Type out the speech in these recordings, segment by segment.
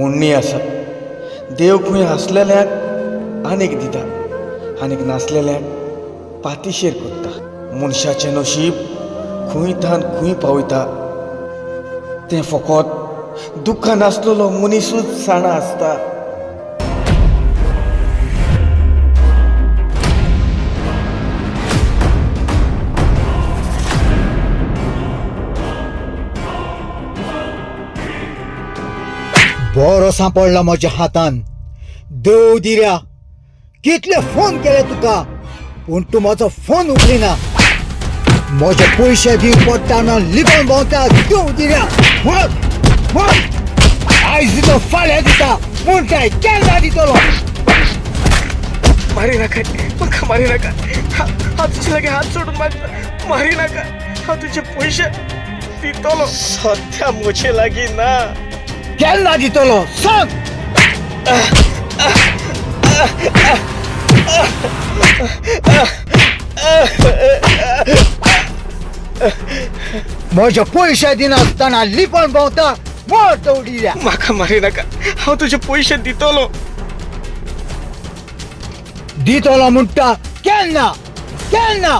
म्हणणी आसा, देव खंय आसलेल्यांक आनीक दिता आनीक नासलेल्यांक पातिशेर करता. मनशाचें नशीब खंय थान खंय पावयता तें फकत दुख्खान नासलेलो मनीसूच जाणा आसता. बरो सांपडला म्हज्या हातान. देव दिऱ्या, कितले फोन केले तुका पूण तूं म्हजो फोन उखलिना. म्हजे पयशे दी पडटा लिपोवन भोंवता. देव दिऱ्या, मर मर, आयज दितो फाल्यां दिता म्हणटाय, केन्ना दितलो? मारी नाका म्हाका, मारी नाका. हांव तुजे लागीं हात सोडून मागता, मारी नाका. हांव तुजे पयशे दितलो. सद्या म्हजे लागीं ना. केन्ना दितलो सांग. म्हजे पयशे दिनासतना लिपोवन भोंवता. मोर दवडिल्या. म्हाका मारी नाका, हांव तुजे पयशे दितलो. दितलो म्हणटा, केन्ना केन्ना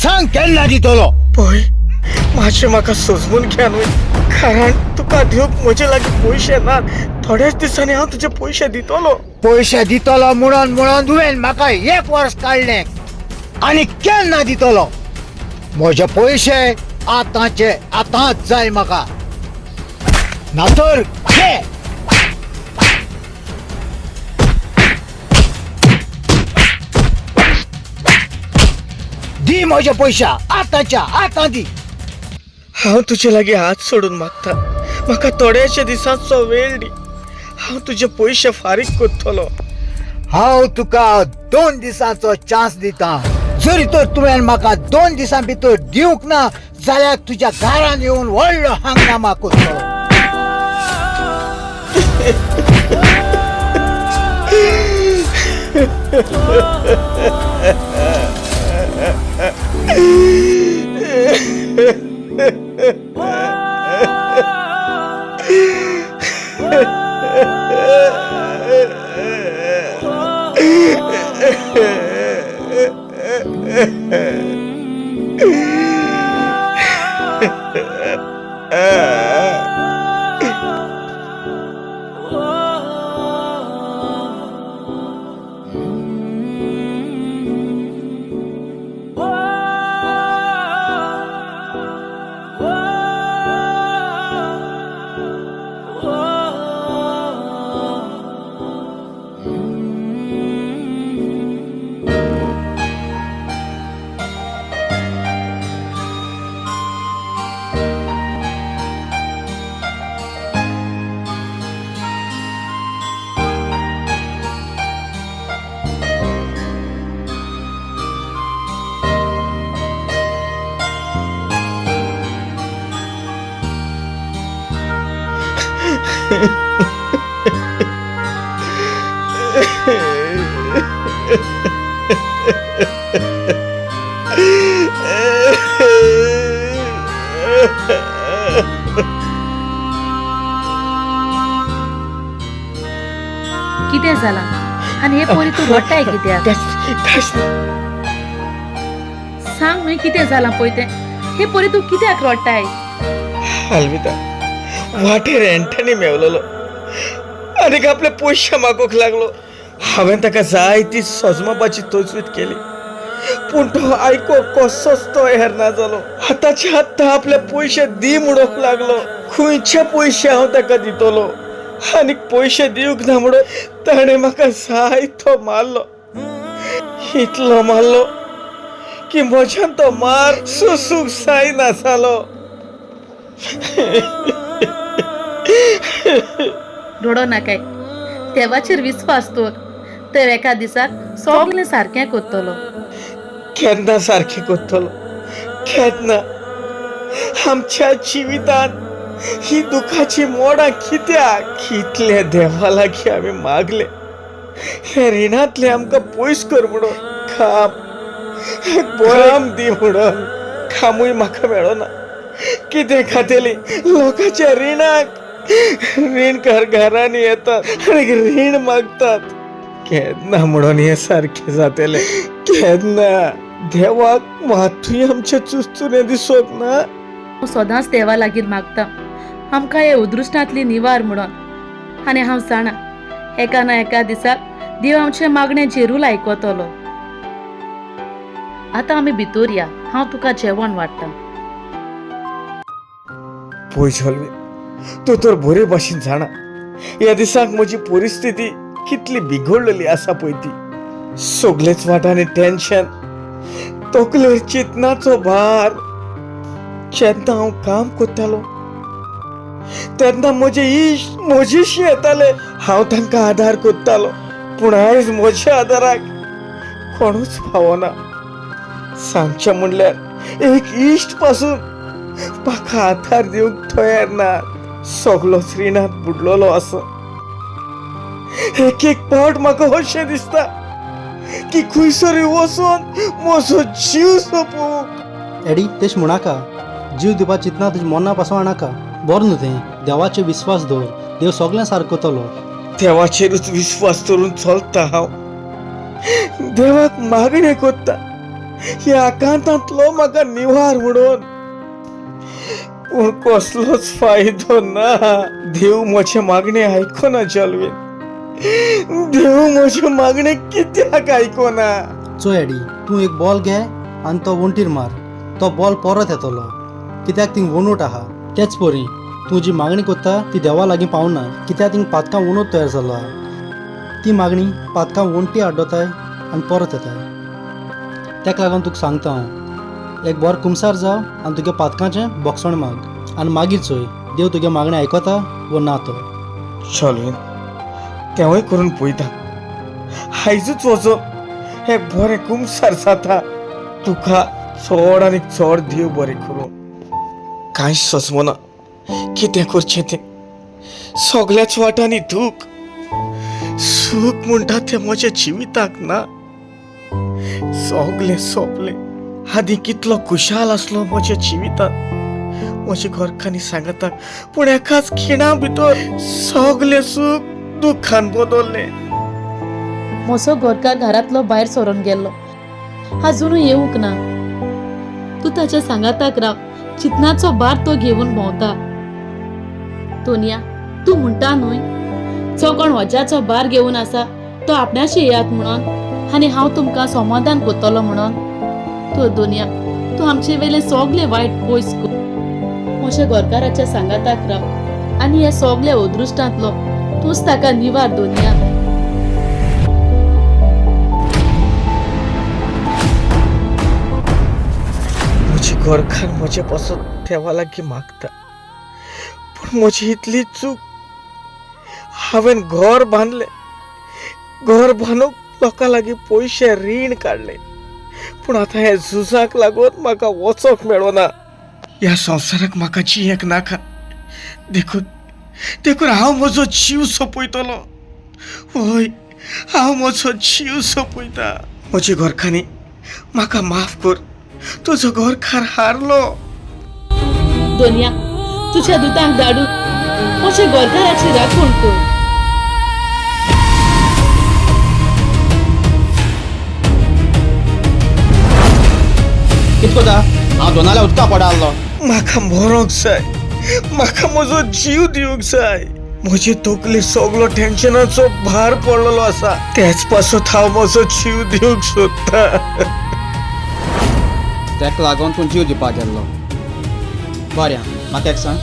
सांग, केन्ना दितलो? पळय, मातशें म्हाका सजमून घे न्हय, कारण तुका दिवंक म्हजे लागीं पयशे नात. थोड्याच दिसांनी हांव तुजे पयशे दितलो. पयशे दितलो म्हणून म्हणून तुवें म्हाका एक वर्स काडलें आनी केन्ना दितलो? म्हजे पयशे आतांचे आतांच जाय म्हाका, नातर घे. दी म्हजे पयशे आतांच्या आतां दी. हांव तुजे लागीं हात सोडून मागता, म्हाका थोड्याशा दिसांचो वेळ दी. हांव तुजे पयशे फारीक करतलो. हांव तुका 2 दिसांचो चान्स दिता. जरी तर तुवें म्हाका 2 दिसां भितर दिवंक ना जाल्यार तुज्या घरान येवन व्हडलो हंगामा करतलो. कितें जाला आनी हे पोरी तूं रडटाय कित्याक? सांग न्हय कितें जालां पळय तें. हे पोरी तूं कित्याक रडटाय? आलविता, वाटेर एंटनी मेवलेलो आनीक आपले पयशे मागूंक लागलो. हांवें ताका जायती सजमापाची तजवीज केली पूण तो आयको कसोच तयार ना जालो. आतांचे आतां आपले पयशे दी म्हणूंक लागलो. खंयचे पयशे हांव ताका दितलो? आनीक पयशे दिवंक ना म्हणून ताणें म्हाका जायतो मारलो. इतलो मारलो की म्हज्यान तो मार सोसूंक जायना जालो. रडो नाकाय, देवाचेर विस्वास दवर, तर एका दिसाक सगळें सारकें करतलो. केन्ना सारकें करतलो? केन्ना? आमच्या जिवितांत ही दुखाची मोडां कित्याक? कितले देवा लागीं आमी मागले हे रिणांतले आमकां पयस कर म्हणून, काम बराम दी म्हणून, कामूय म्हाका मेळना. कितें खातेली लोकांच्या रिणाक? रीणकार घरांनी येतात आनी रीण मागतात. केन्ना म्हणून हें सारकें जातलें? केन्ना? देवाक मातूय आमचें चुचुनें दिसत ना. हांव सदांच देवा लागीं मागता आमकां हे अदृश्टांतली निवार म्हणून, आनी हांव जाणा एका ना एका दिसाक देव आमचें मागणें जेरूल आयकतलो. आतां आमी भितर या, हांव तुका जेवण वाडटा. पळय जॉलवीन, तूं तर बरे भाशेन जाणा ह्या दिसाक म्हजी परिस्थिती कितली बिगडलेली आसा पळय ती. सगलेच वाटांनी टेन्शन, तकलेर चिंतनाचो भार. जेन्ना हांव काम करतालो तेन्ना म्हजे इश्ट म्हजेशी येताले, हांव तांकां आदार करतालो. पूण आयज म्हज्या आदाराक कोणूच पावना. सांगचें म्हणल्यार एक इश्ट पासून म्हाका आदार दिवंक तयार ना. सगलोच रिणांत बुडलेलो आसा. एक एक पावट म्हाका अशें दिसता की खंयसरूय वचून म्हजो जीव सोंपोवंक. एडी तेश म्हणनाका, जीव दिवपा चिंतना तुज्या मना पासून हाडनाका. बरो न्हू तें, देवाचेर विस्वास दवर, देव सगळें सारको करतलो. देवाचेरूच विस्वास दवरून चलता हांव. देवाक मागणें करता ह्या आकांतांतलो म्हाका निवार म्हणून, पूण कसलोच फायदो ना. देव म्हजें मागणें आयकना जॉलवीन, देव म्हजें मागणें कित्याक आयकना? चोय एडी, तूं एक बॉल घे आनी तो वण्टीर मार, तो बॉल परत येतलो, कित्याक थिंग वणूट आहा. तेच परी तूं जी मागणी करता ती देवा लागीं पावना, कित्याक थिंग पातकां वणूट तयार जालो आहा. ती मागणी पातकां वण्टी आड्डोताय आनी परत येताय. तेका लागून तुका सांगता हांव, एक बरो कुमसार जाव आनी तुगे पातकांचें बोगसण माग, आनी मागीर चोय देव तुगे मागणें आयकता वो ना तो. चलून तेंवूय करून पळयता. आयजूच वचून हे बरें कुमसार जाता. तुका चड आनी चड देव बरें करूं. कांय सोंसमना कितें करचें तें. सगल्याच वाटांनी दूख, सूख म्हणटा तें म्हज्या जिविताक ना. सगलें सोंपलें. आदीं कितलो खुशाल आसलो म्हज्या जिवितांत, म्हज्या घरकान्नी सांगता, पूण एकाच खिणा भितर सगलें सूख दुख्खान बदल्लें. म्हजो घरकार घरांतलो भायर सरून गेल्लो, आजुनूय येवंक ना. तूं ताच्या सांगाताक राव, चिंतनाचो भार तो घेवन भोंवता. तोनिया, तूं म्हणटा न्हय जो कोण वज्याचो भार घेवन आसा तो आपणाशी येयात म्हणून, आनी हांव तुमकां समाधान करतलो म्हणून. तूं दोनिया, तूं आमचे वेलें सगलें वायट पयस कर. म्हज्या घरकाराच्या सांगाताक राव आनी हे सगल्या अदृश्टांतलो तूंच ताका निवार दोनिया. म्हजी घरकार म्हजे पासून देवा लागीं मागता, पूण म्हजी इतली चूक. हांवें घर बांदलें, घर बांदूंक लोकां लागीं पयशे रीण काडले, पूण आतां ह्या झुजाक लागून म्हाका वचोंक मेळना. ह्या संवसाराक म्हाका जियेंक नाका, देखून देखून हांव म्हजो जीव सोंपयतलो. हय, हांव म्हजो जीव सोंपयता. म्हजी घरकान्नी म्हाका माफ कर, तुजो घरकार हारलो. दोनिया, तुज्या दुतांक धाडून म्हज्या घरकाराची राखण कर. कित कोता? हांव दोनाल्या उदका पडालो. म्हाका मरोंक जाय, म्हाका म्हजो जीव दिवंक जाय. म्हजे तकलेर सगलो टेन्शनाचो भार पडलेलो आसा, तेच पासत हांव म्हजो जीव दिवंक सोदता. तेका लागून तूं जीव दिवपाक गेल्लो. बरें, म्हाका एक सांग,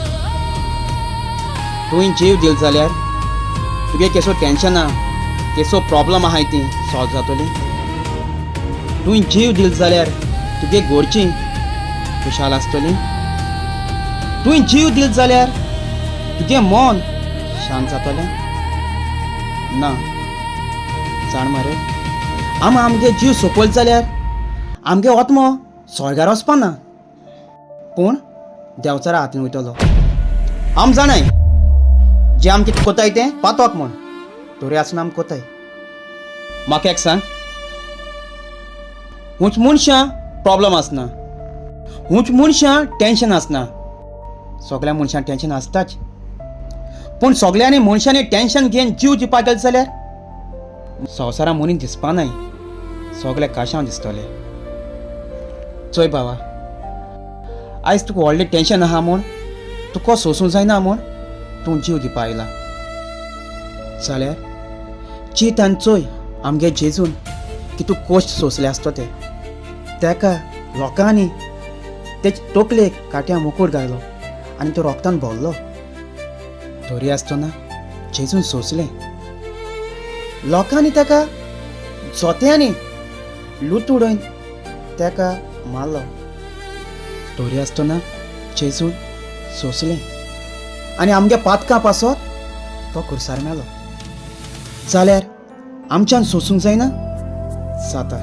तुवें जीव दिल जाल्यार तुगे केसो टेन्शनां, केसो प्रॉब्लम आहाय ती सॉल्व जातोली? तुवें जीव दिल जाल्यार तुगे घरचीं खुशाल आसतलीं? तुवें जीव दिल जाल्यार तुगें मन शांत जातलें ना? जाण मरे, आम आमगे जीव सोंपयलो जाल्यार आमगे आत्मो स्वर्गार वचपाना, पूण देंवचारा हातीन वयतलो. आम जाणाय जें आम कितें कोताय तें पातोक म्हूण, तरी आसून आम कोताय. म्हाका एक सांग, हूंच मनशां प्रॉब्लम आसना, हूंच मनशां टेन्शन आसना, सगळ्या मनशांक टेंशन आसताच, पूण सगळ्यांनी मनशांनी टेंशन घेवन जीव दिवपाक गेले जाल्यार संवसारा मनीस दिसपा नाय, सगळे काशांव दिसतले. चोय बाबा, आयज तुका व्हडलें टेंशन आहा म्हूण तुका सोंसूंक जायना म्हूण तूं जीव दिवपा आयला जाल्यार चीत आनी चोय आमगे जेजून की तूं कोश्ट सोंसले आसतो ते. तेका लोकांनी तेचे तकलेक काट्या मुकूट घालो आनी तो रोगतान भरलो, तरी आसतना जेजून सोंसलें. लोकांनी ताका जोत्यांनी लुत उडोवन ताका मारलो, तरी आसतना जेजून सोंसलें आनी आमगे पातकां पासत तो खुर्सार मेलो. जाल्यार आमच्यान सोंसूंक जायना? जाता.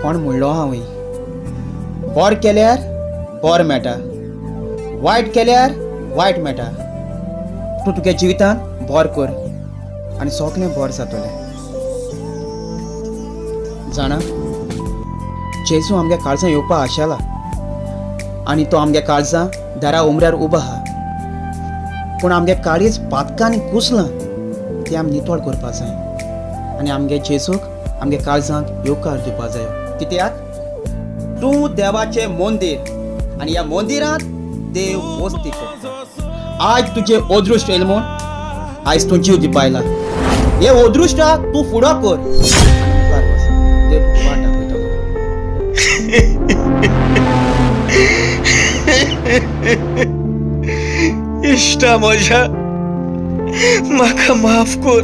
कोण म्हणलो हांव, बरें केल्यार बरें मेळटा, वायट केल्यार वायट मेळटा. तूं तुगे जिवितांत बरें कर आनी सगळें बरें जातलें. जाणा, जेजू आमगे काळजां येवपा आशेला आनी तो आमगे काळजां दारा उमऱ्यार उबो आहा, पूण आमगे काळीज पातकांनी कुसलां तें आमी नितळ करपा जाय आनी आमगे जेजूक आमगे काळजांक येवकार दिवपा जाय. कित्याक तूं देवाचें मंदीर आनी ह्या मंदिरांत देव वस्ती करता. आयज तुजें अदृश्ट येयलें म्हूण आयज तूं जीव दिवपा आयला. हे अदृश्टाक तूं फुडो कर आनी मुखार वच, देव तुका वाट दाखयतलो. इश्टा म्हज्या, म्हाका माफ कर,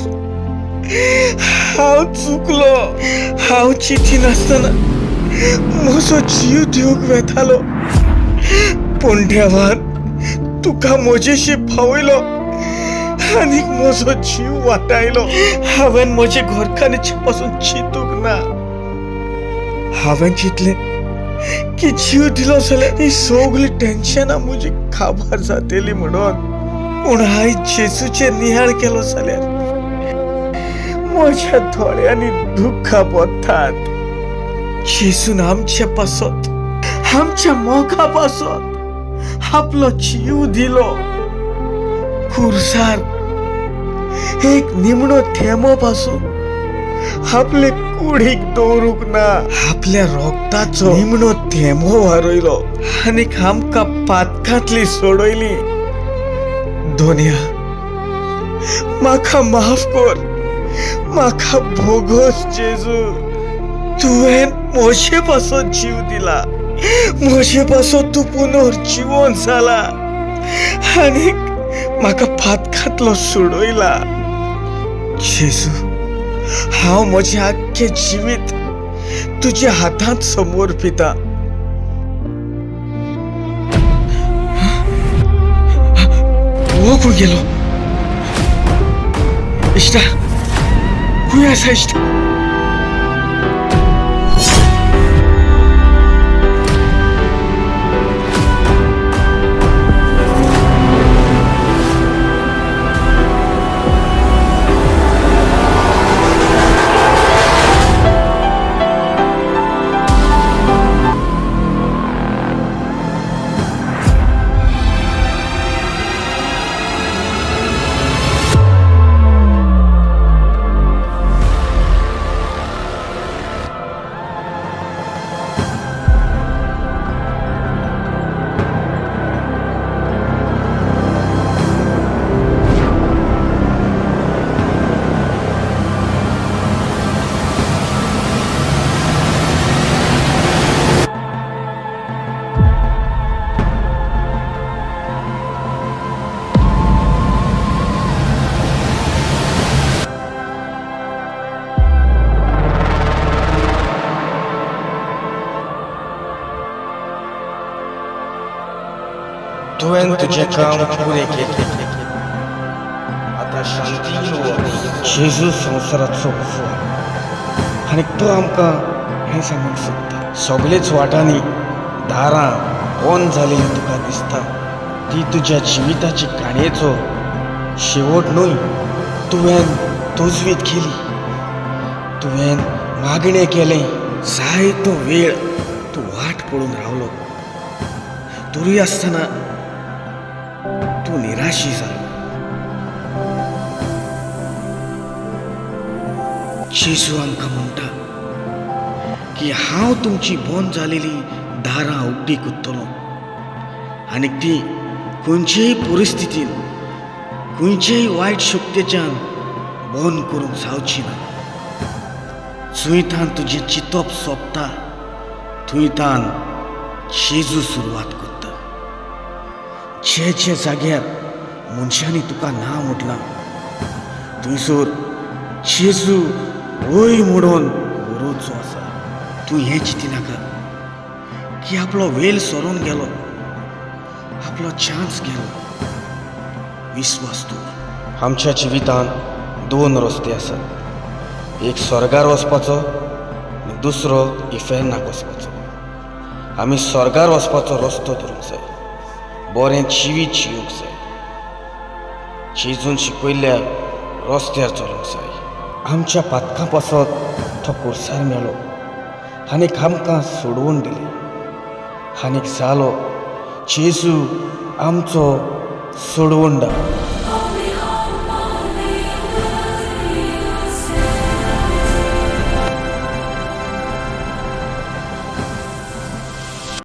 हांव चुकलो. हांव चिंतिनासतना म्हजो जीव दिवंक वेतालो, पूण देवान तुका म्हजेशी पावयलो आनी म्हजो जीव वाटायलो. हांवें म्हजे घरकान्नीचे पासून चिंतूंक ना. हांवें चिंतलें की जीव दिलो जाल्यार ही सगळीं टेन्शनां म्हजी काबार जातली म्हणून, पूण आयज जेजूचेर नियाळ केलो जाल्यार म्हज्या दोळ्यांनी दुख्खां पडटात. जेजून आमचे पासत, आमच्या मोगा पासत आपलो जीव दिलो. खुर्सार एक निमणो थेंबो पासून आपले कुडीक दवरूंक ना, आपल्या रोगताचो निमणो थेंबो वारयलो आनी आमकां पातकांतली सोडयली. दोनया, म्हाका माफ कर, म्हाका भोगोस जेजू. तुवें म्हजे पासत जीव दिला, म्हजे पासत तूं पुनर्जिवन जाला आनी म्हाका पातकांतलो सोडयला. जेजू, हांव म्हजें आख्खें जिवीत तुज्या हातांत समर्पिता. हो खंय गेलो? इश्टा, खंय आसा इश्टा? तुवें तुजें काम पुरें केलें, आतां शांतीन वच. जेजू संवसाराचो उजवाड आनी तो आमकां हें सांगूंक सोदता, सगळेच वाटांनी दारां बंद जालेलीं तुका दिसता, ती तुज्या जिविताची काणयेचो शेवट न्हय. तुवें तजवीज केली, तुवें मागणें केलें, जायतो वेळ तूं वाट पळोवन रावलो. तरूय आसतना तूं निराशी जालो. जेजू आमकां म्हणटा की हांव तुमची बंद जालेली दारां उगडी करतलो आनी ती खंयचेय परिस्थितीन, खंयचेय वायट शक्तेच्यान बंद करूंक जावची ना. जुंयतान तुजें चिंतप सोंपता थंयतान जेजू सुरवात करता. जे जे जाग्यार मनशांनी तुका ना म्हटलां थंयसर जेजू वय म्हणून बरोवचो आसा. तूं हें चिंतिनाका की आपलो वेल सरोन गेलो, आपलो चान्स गेलो. विस्वास दवर. आमच्या जिवितांत दोन रस्ते आसात, एक स्वर्गार वचपाचो आनी दुसरो इफेर्नाक वचपाचो. आमी स्वर्गार वचपाचो रस्तो धरूंक जाय, बरें जिवीत जिवंक जाय, जेजून शिकयल्ल्या रस्त्यार चलूंक जाय. आमच्या पातकां पासत तो कुर्सार मेलो आनीक आमकां सोडवून दिली आनीक जालो जेजू आमचो सोडवणदार.